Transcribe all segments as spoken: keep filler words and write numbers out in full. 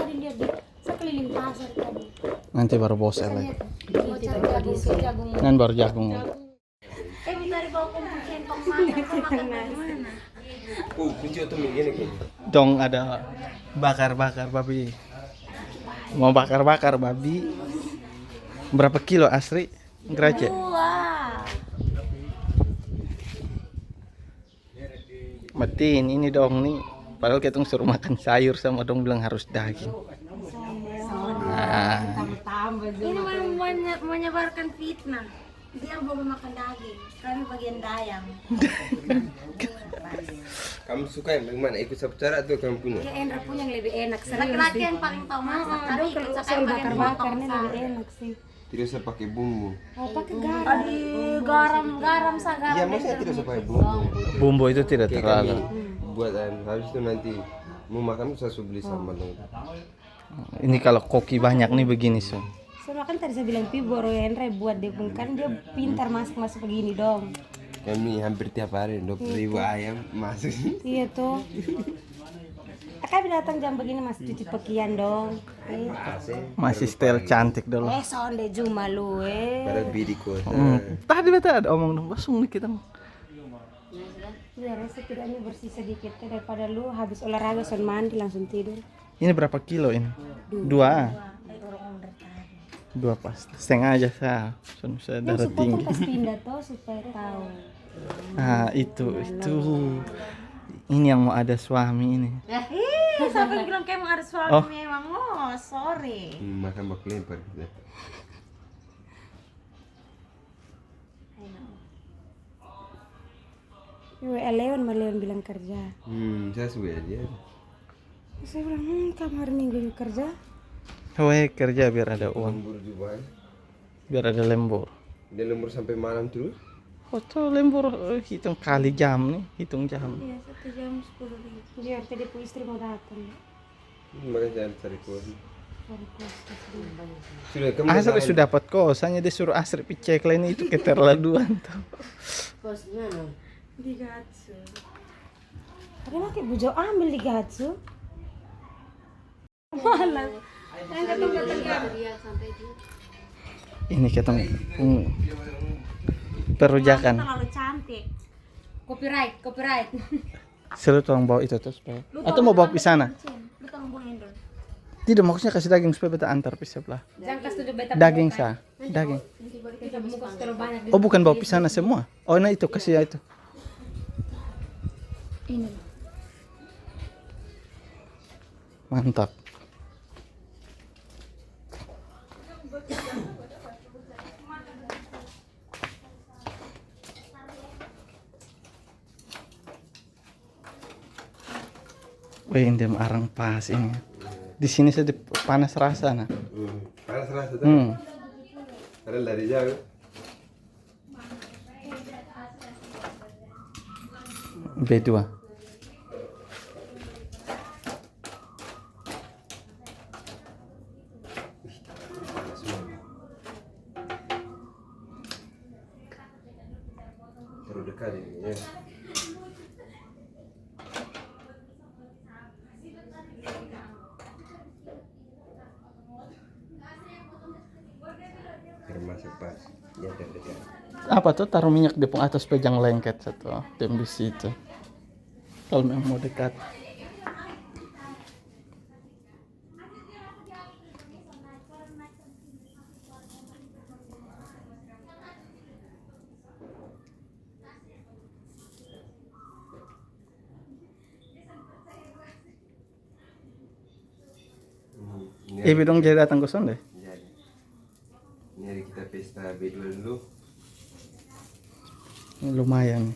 Dia di sekeliling pasar tadi. Nanti baru bosel lagi. Mau cari jagung, jagung. Nan baru jagung. Eh, minta dibawa kumpul centong makan, kau makan dari mana? Uh, kunci oto mi gini ki. Dong ada bakar-bakar babi. Mau bakar-bakar babi. Berapa kilo, Asri? Grace. Dua. Matiin ini dong nih. Padahal kita suruh makan sayur sama dong bilang harus daging. Nah, Ini mau menye- menyebarkan fitnah. Dia belum makan daging. Kami bagian dayang. Kamu suka yang bagaimana? Ikut sapu cara atau kamu punya? Ya, Endra punya yang lebih enak. Serius. Laki-laki yang paling tahu masak. Tapi ikut sapu yang paling Bakar-bakar potong ini sapu. Lebih enak sih. Tidak usah pakai bumbu. Oh, pakai garam. Aduh, garam, garam sa garam. Ya, maksudnya tidak usah pakai bumbu. Bumbu itu tidak Kayak terlalu. Kami buat, em, habis itu nanti mau makan, saya suruh beli sambal dong. Ini kalau koki banyak nih begini, Sun. Soalnya kan tadi saya bilang pi baru Endra buat dia pun kan dia pintar masak-masak begini dong. Kami hampir tiap hari dua puluh ribu ayam masuk. Iya tuh. Tapi datang jam begini masih cuci pakaian dong. Eh, Masih style cantik dulu. Eh, sonde juma lu eh. Pada bidi kota. Hmm. Tadi beta ada omong dong, basung nih kita. Biar setidaknya bersih sedikit ya, daripada lu habis olahraga son mandi langsung tidur. Ini berapa kilo ini? Dua. Dua pas. Setengah aja sa. Sun, saya Yang darah supaya kan tinggi. Pas pindah tuh supaya tahu. Nah, itu itu. Ini yang mau ada suami ini. Ih, siapa yang bilang kayak mau ada suami Oh. Memang? Oh, sorry. Hmm, makan bak lempar kita. Iwe Leon ma Leon bilang kerja. Hmm, saya suka dia. Saya bilang, hmm, kamu hari minggu juga kerja. Kau kerja biar ada uang, Lembur juga. Biar ada lembur. Dia lembur sampai malam terus. Foto lembur, eh, hitung kali jam nih, hitung jam. Iya, satu jam sepuluh ribu. Dia tadi pun istri mau datang. Makanya saya cari kopi. Baru kos kasih. Sudah, kamu Asri jangan- sudah dapat kos, hanya dia suruh Asri pi cek lah ini itu keterlaluan tuh. Kos di mana? Di Gatsu. Ada pakai bujau ambil di Gatsu. Dia sampai dia. Ini kita pung perujakan. Terlalu cantik. Copyright, copyright. Selalu tolong bawa itu tuh supaya. Atau mau bawa ke sana? Lu tolong buang Endra. Tidak, maksudnya kasih daging supaya beta antar pi sebelah. Jangan kasih tunjuk beta. Daging sa, daging. Kita mau kasih terlalu banyak. Oh, bukan bawa pi sana semua. Oh, nah itu kasih ya itu. Ini. Mantap. Weh, ini dem arang pas ini. Di sini saja panas rasa nah. Hmm, panas rasa tuh. Hmm. Padahal dari jauh. B dua. Terlalu dekat ini ya. Termasuk pas. Dia terdekat. Apa tuh, taruh minyak di pung atas pejang lengket satu. Dem di situ. Kalau memang mau dekat. Hmm, Ibi dong jadi datang ke sana deh. Jadi. Ini hari kita pesta B dua dulu. Lumayan.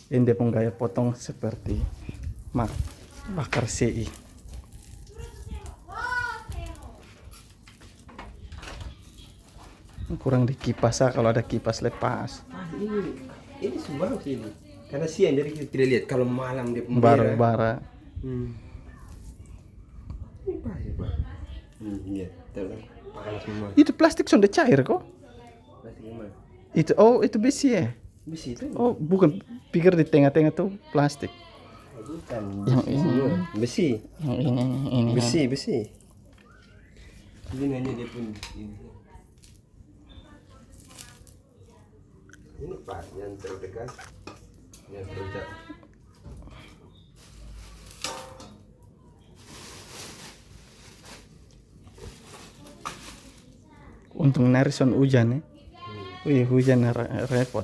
Ini dia pung gaya potong seperti mak bakar C I. Kurang dikipas ah, kalau ada kipas lepas. Ah, ini, ini semua sini. Karena siang jadi kita tidak lihat. Kalau malam dia pun Baru merah. Bara. Hmm. Ini bahaya, Pak. Hmm, iya. Terus panas semua. Itu plastik sudah cair kok. Plastik gimana? Itu, oh, itu besi ya? Besi itu. Oh, bukan, pikir di tengah-tengah tuh plastik. Bukan. Yang ini. Besi. Yang ini, yang ini. Besi, besi. Ini nanya dia pun ini. Ini Pak yang terdekat. Yang terdekat. Untung nari son hujan ya. Wih, hujan re- repot.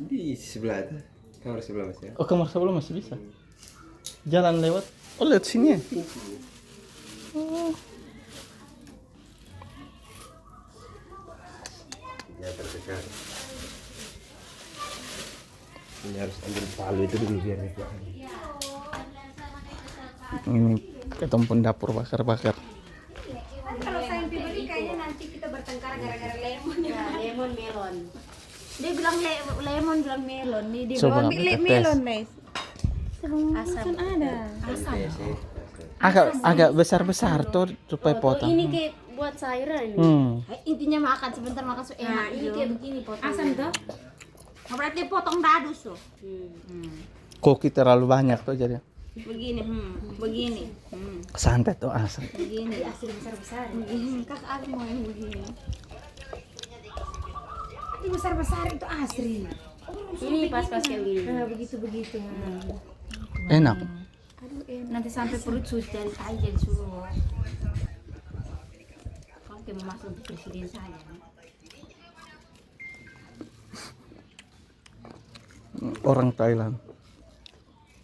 Di sebelah itu. Kamar sebelah masih ya. Oh, kamar sebelah masih bisa. Jalan lewat. Oh, lewat sini ya. Ya terdekat. Ini harus ambil palu itu dulu biar dia. Ini ketemu pun dapur bakar-bakar. Kan kalau saya yang pribadi kayaknya nanti kita bertengkar gara-gara lemon ya. Ya, lemon melon. Dia bilang le- lemon, bilang melon. Nih dia Coba. bilang Kita tes. Melon, guys. Asam. Kan ada. Asam. Agak agak besar-besar tuh supaya Oh, potong. ini kayak buat sayuran ini. Hmm. Eh, intinya makan sebentar, makan su enak. Nah, ini kayak begini potongnya. Asam tuh. Berarti potong dadus tuh. Hmm. Koki terlalu banyak tuh jadi. Begini, hmm, begini, hmm, Santet tuh asam. Begini. Asli besar-besar. Hmm, Kak Abi mau yang begini. Itu besar-besar itu asli. Ini pas-pas kayak gini. Nah, begitu begitu. Enak. Aduh, enak. Nanti sampai perut sudah tai jadi suruh. Kamu kayak mau masuk untuk presiden saja. Orang Thailand.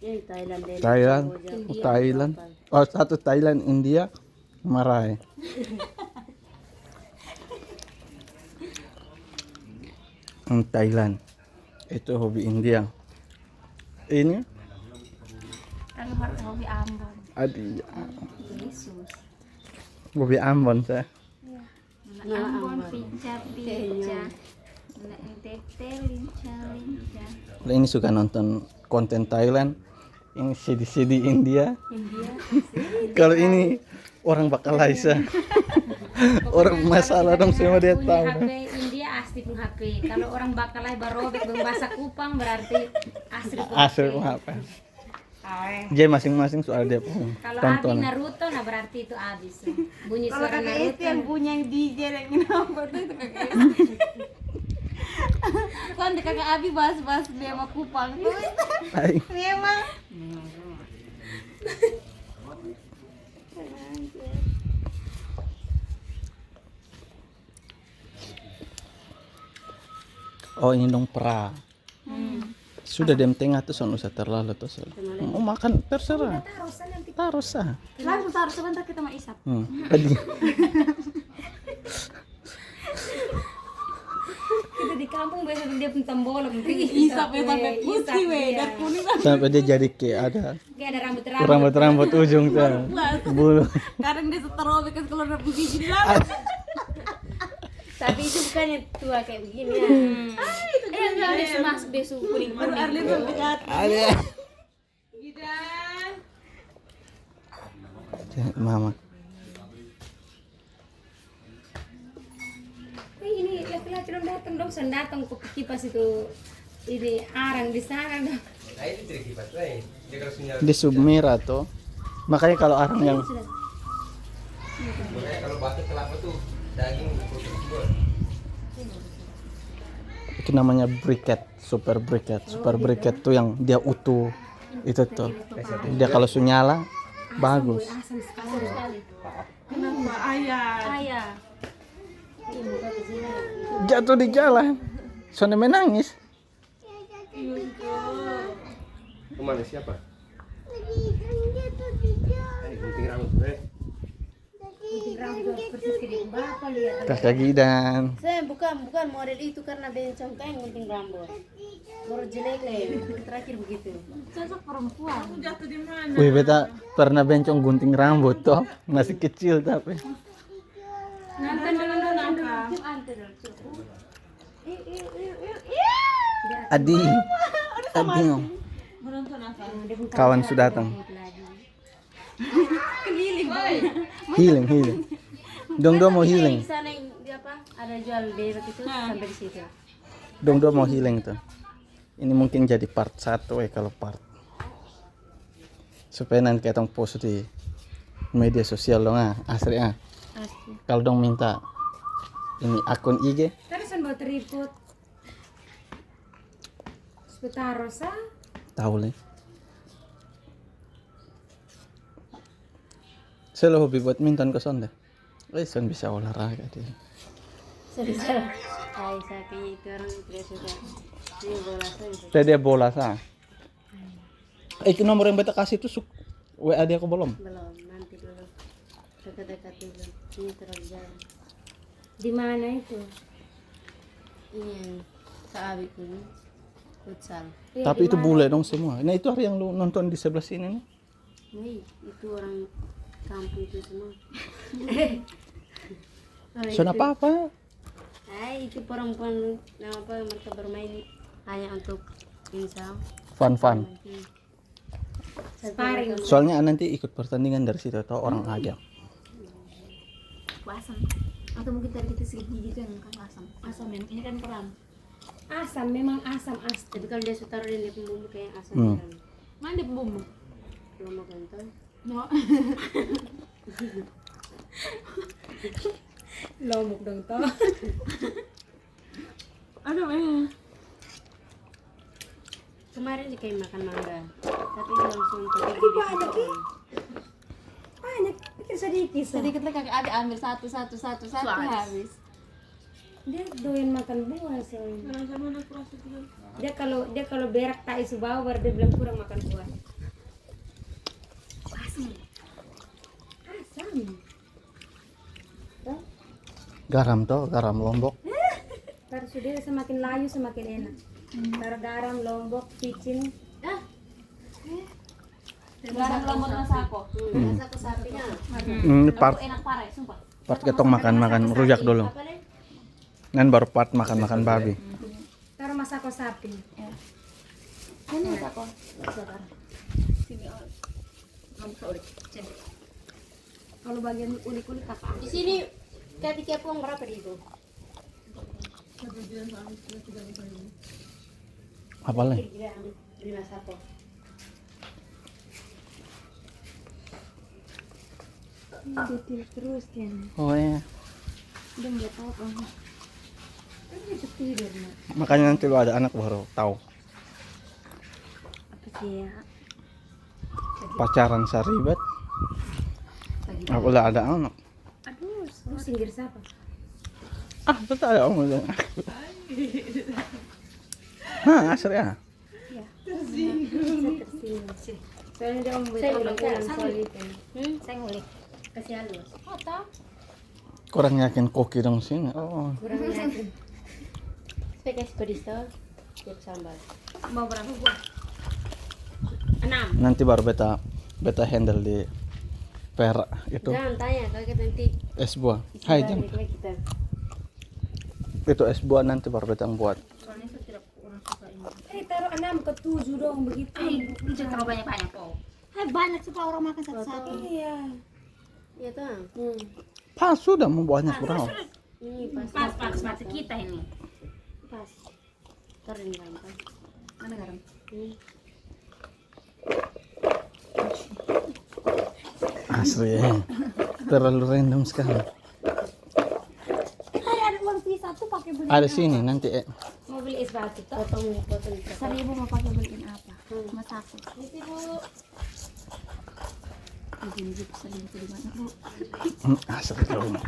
Ini Thailand deh. Thailand, Kamboja. Thailand. Oh, satu Thailand, India, Marai. Hmm, Thailand. Itu hobi India. Ini Aku harus hobi Ambon. ada Yesus. hobi Ambon saya. Nah, Ambon Ambon. Pica Pica. Nah, tete linca linca. Ini suka nonton konten Thailand, yang sedih-sedih India. India. Kalau ini orang bakal laisa. Orang masalah dong semua dia Bunyi tahu. H P India asli pun H P. Kalau orang bakalai barobek bahasa Kupang berarti asli pun Asli H P. apa? Ae. Jadi masing-masing soal dia pun Kalau Abi tonton. Naruto, nah berarti itu Abi. Bunyi Kalau suara kakak Esti Naruto. Yang bunyi yang D J yang ini apa tuh itu kakak Esti. Kan ada kakak Abi bahas-bahas dia sama Kupang tuh. Ai, Memang. oh, ini dong pra. Sudah dem tengah tuh, son usah terlalu tuh, son. Mau makan terserah. Taruh sah. Langsung taruh sebentar kita mau isap. Hmm. Aduh. Kita di kampung biasa dia pun tembolok. Isap ya sampai putih weh, dan kuning. Sampai dia jadi kayak ada Kayak ada rambut-rambut. rambut-rambut ujung tuh. Bulu. Kadang dia seterobek kan kalau udah begini lah. Tapi itu bukannya tua kayak begini ya. Eh, enggak, dia sudah masuk, dia sudah kuning Baru kuning. Arlin sampai jatuh. Ada. Gidan. Mama. Eh, ini laki-laki dong datang dong, sen datang ke kipas itu. Ini arang di sana dong. Nah, itu tidak kipas lain. Dia kalau sinyal. Di sub merah tuh. Makanya kalau orang yang Makanya kalau batuk kelapa tuh daging diputus semua. itu namanya briket, super briket, super briket tuh yang dia utuh itu tuh. Dia kalau su nyala bagus. Asam sekali. Kenapa ayah? Ayah. Jatuh di jalan. Sonde menangis. Kemana siapa? Tadi gunting rambut bre. Kakak Gidan. Saya bukan bukan model itu karena bencong kayak gunting rambut. Baru jelek leh, terakhir begitu. Cocok perempuan. Aku jatuh di mana? Wih, beta pernah bencong gunting rambut toh, masih kecil tapi. Nonton dulu, nonton dulu. Adi. Adi. Kawan sudah datang. Keliling. Healing, healing. Dong dong mau healing. Di sana yang di apa? Ada jual dewek itu sampai di situ. Dong dua mau hilang tuh. Ini mungkin jadi part satu ya, kalau part, supaya nanti kita post di media sosial dong, ah, Asri, ah. Asri. Kalau dong minta ini akun I G. Tapi sen buat ribut. Sebentar, Rosa. Tahu le. Saya lo hobi badminton ke sonde. Eh, son bisa olahraga dia. Sen bisa. Ai, saya kayaknya itu orang tidak suka. Ini bola saya. Saya dia bola sa. Eh, itu nomor yang beta kasih itu suk-, W A dia ke belum? Belum, nanti dulu. Dekat-dekat dulu. Ini terlalu jauh. Di mana itu? Ini yang Kak Abi ini. Futsal. Iya, tapi di itu mana? Bule dong semua. Nah, itu hari yang lu nonton di sebelah sini nih. Wih, itu orang kampung itu semua. Orang itu. Apa-apa. Ai, itu perempuan, nama apa, mereka bermain hanya untuk insang. Fun-fun. Hmm. Sparring. Soalnya nanti ikut pertandingan dari situ atau orang ajak. Asam. Atau mungkin tadi kita sedikit gigi itu yang kan asam. Asam yang ini kan peran. Asam, memang asam, asam. Tapi kalau dia sudah taruh di dia pun bumbu kayak asam. Hmm. Kan. Mana dia pun bumbu? Lombok dong toh. No. Lombok dong toh. Aduh, eh. Kemarin sih kayak makan mangga, tapi langsung pakai. Ih, banyak, ih. Banyak, pikir sedikit. Sedikit lagi, Kakak Abi ambil satu, satu, satu, satu, habis. Dia doyan makan buah, so. Dia kalau, dia kalau berak tai su bau, baru dia bilang kurang makan buah. Asam. Asam. Garam toh, garam Lombok. Baru sudah semakin layu semakin enak. Baru garam Lombok, picin. Garam Lombok masako. Hmm. Masako sapi na. Hmm, ini part, enak parah, sumpah. Part ketong makan-makan rujak dulu. Nan baru part makan-makan babi. Taruh masako sapi. Ya. Ini masako. Sabar. Sini, oh. Kamu ke ulik. Sini. Kalau bagian ulik-ulik apa? Di sini, tadi tiap uang berapa di itu? Apa le? Kira-kira ambil lima satu. Ini detil terus kan. Oh ya. Dia nggak tahu apa. Kan dia tidur, Mak. Makanya nanti lu ada anak baru tahu. Apa sih ya? Pacaran sa ribet. Pagi-pagi. Apalagi ada anak. Aduh, lu singgir siapa? Ah, tetap ada orang. Nah, asli ya. Iya. Tersinggung. Saya tersinggung. Soalnya dia mau. Saya ngulik, soal itu. Hmm? Saya ngulik. Kasih halus. Kota. Kurang yakin koki dong sini. Oh. Kurang yakin. Saya kasih pedis tuh. Tiap sambal. Mau berapa buah? Enam. Nanti baru beta, beta handle di perak itu. Jangan tanya, kaget nanti. Es buah. Hai, jangan. Kita. Itu es buah nanti baru beta yang buat. Soalnya saya tidak kurang suka ini. Eh, taruh enam ke tujuh dong begitu. Eh, lu jangan terlalu banyak-banyak, oh. Hai, banyak supaya orang makan satu-satu. Iya. Iya, tuh. Hmm. Pas sudah mau buahnya kurang. Pas, pas, pas, pas kita ini. Pas. Taruh di dalam, kan. Mana garam? Hmm. Asli, eh. Terlalu random sekali. Hai, ada uang sisa tuh pakai beli. Ada sini nanti, eh. Mau beli es batu, potong, potong. Seribu mau pakai beliin apa? Hmm. Mas aku. Ini sih, Bu. Izin, Bu, seribu di mana, Bu? Hmm, ah, seribu.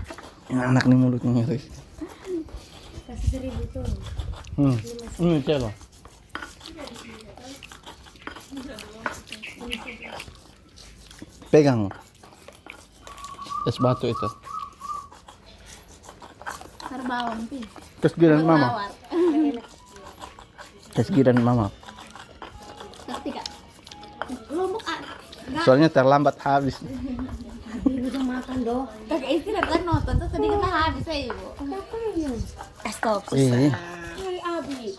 Ini anak nih mulutnya ngeri. Kasih seribu tuh. Hmm. Ini, Celo. Pegang. Es batu itu. Terbawang, Pi. Terus giliran Mama. Lawar. Terus giliran Mama. Terus tiga. Lombok, ah. Soalnya terlambat habis. Udah makan, doh. Kagak istirahat, kan nonton tuh sedikit lah habis ya, Ibu. Ngapain? Stop. Iya. Hai, Abi.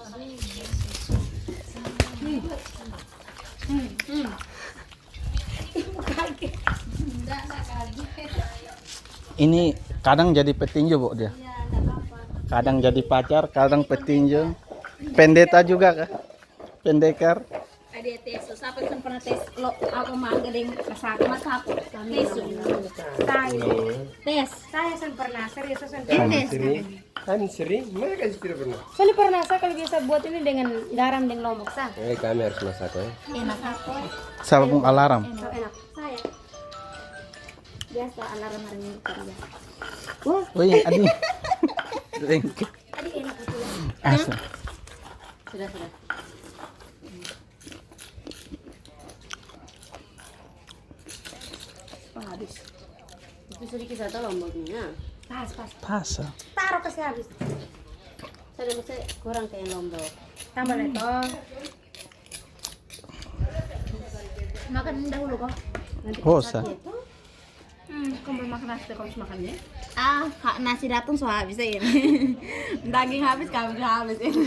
Hmm, hmm. Ini kadang jadi petinju, Bu, dia. Kadang jadi pacar, kadang petinju. Pendeta juga kah? Pendekar. Ada tes, siapa yang pernah tes lo apa mangga deng masak masak? Tes. Saya. Tes. Saya sen pernah, serius saya sen pernah. Kami sering, kami sering, mana kasih tidak pernah? Saya pernah saya kalau biasa buat ini dengan garam dan lombok sa. Eh, kami harus masak ya. Enak apa? Siapa pun alarm? Enak, enak. Saya biasa alarm hari ini kerja. Wih, aduh. Lengket. Tadi enak itu ya. Asli. Sudah sudah. Oh, habis. Itu sedikit satu lomboknya. Pas pas. Pas. Taruh kasih habis. Saya masih kurang kayak lombok. Tambah leto. Makan dahulu kok. Nanti Bosa. Hmm, kamu belum makan nasi, kamu harus makan ya. Ah, nasi datang so habis ya ini. Daging habis, kami habis ini.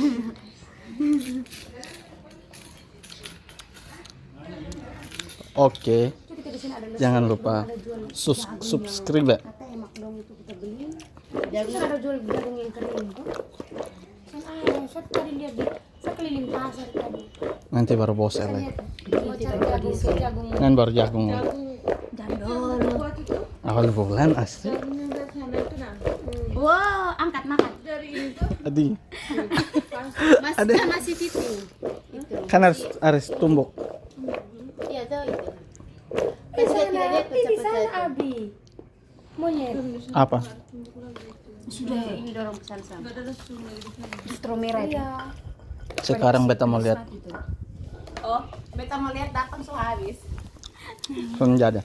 Oke. Jangan lupa sus subscribe. Jagung ada jual jagung yang kering tuh. Saya tadi lihat di sekeliling pasar tadi. Nanti baru bosan lagi. Mau cari jagung, jagung. Kan baru jagung. Jandol. Awal bulan asli. Wow, angkat makan. Adi. Masih masih titik. Kan harus harus tumbuk. Iya tuh itu. Kan sudah tidak lihat tuh Di sana cepat. Abi. Monyet. Apa? Sudah ini dorong ke sana sana. Distro merah itu. Iya. Sekarang beta mau lihat. Oh, beta mau lihat datang so habis. Senjada.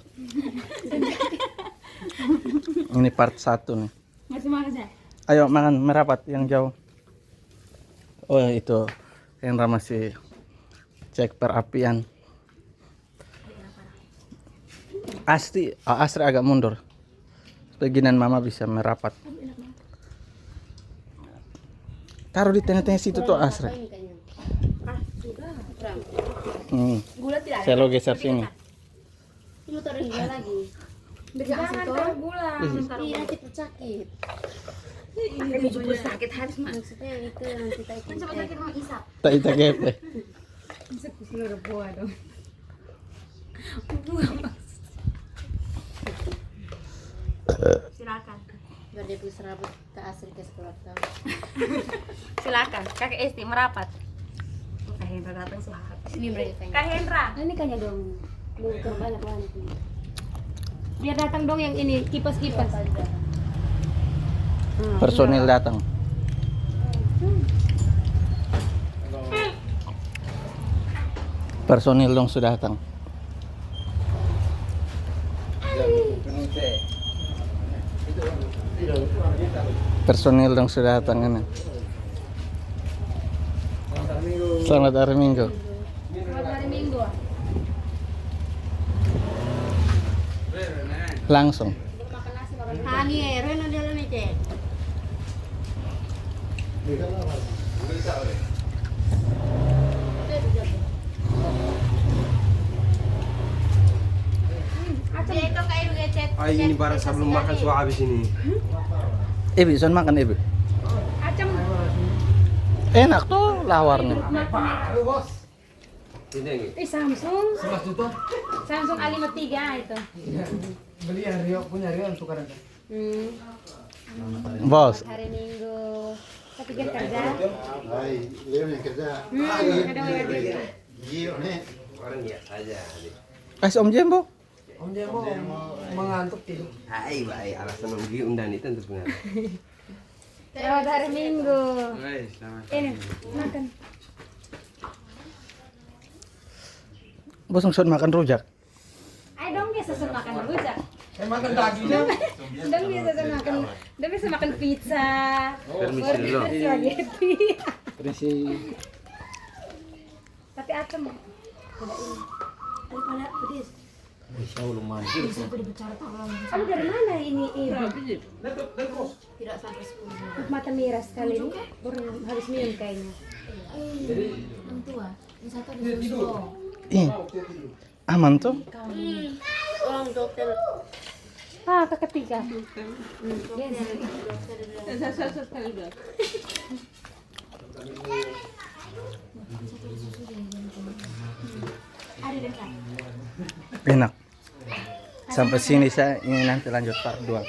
Ini part satu nih. Masih makan saya? Ayo makan merapat yang jauh. Oh itu yang masih cek perapian. Asti, ah, Asri agak mundur. Supaya ginan mama bisa merapat. Taruh di tengah-tengah situ tuh Asri. Ah, sudah. Kurang. Hmm. Gula tidak ada. Saya lo geser sini. Ini taruh gula lagi. Jangan tergula. Iya, nanti perut sakit. Ini juga sakit habis, Mak. Maksudnya itu nanti tak ikut. Sakit mau isap. Tak ita kepe. Isap ke seluruh buah dong. Silakan. Biar dia bisa serabut ke Asri ke sekolah tuh. Silakan, kakak S D merapat. Oh, Kak Hendra datang so habis. Ini mereka. Kak Hendra. Ini kayaknya dong. Bukan banyak banget ini. Biar datang dong yang ini kipas-kipas. Personil datang. Personil dong sudah datang. Personil dong sudah datang ini. Selamat hari Minggu. Selamat hari Minggu. Langsung. Hani, eh, Reno dulu nih, Cek. Dia itu kayak duit, Cek. Ay, ini barang sebelum makan so habis ini. Ibi, son makan ibi. Acam. Enak tuh lawarnya. Ini lagi. Eh Samsung. Sebelas juta. Samsung A lima tiga itu. Beli yang Rio punya, Rio yang tukaran. Hmm. Bos. Hari Minggu. Tapi dia kerja. Ay, Leo yang kerja. Hmm, ada orang kerja. Gio nih. Orang biasa aja. Es Om Jembo. Om dia mau mengantuk tidur. Hai, baik alasan Om Gio undang itu untuk pengaruh. Selamat hari Minggu. Hai, selamat. Ini makan. Bos son makan rujak. Ayo dong biasa son makan rujak. Eh, makan dagingnya. Dong biasa son makan. Dong biasa makan pizza. Permisi dulu. Spaghetti. Permisi. Tapi asam. Tidak ini. Daripada pedis. Bisa lumayan. Bisa tuh dibicara tolong. Kamu dari mana ini? Ini. Tidak sampai sepuluh. Mata merah sekali ini. Baru habis minum kayaknya. Orang tua. Ini satu ada susu. Ih, aman tuh. Orang dokter. Ah, ke ketiga. Dokter. Dokter. Dokter. Sekali udah. Enak. Sampai sini saya, ini nanti lanjut part dua.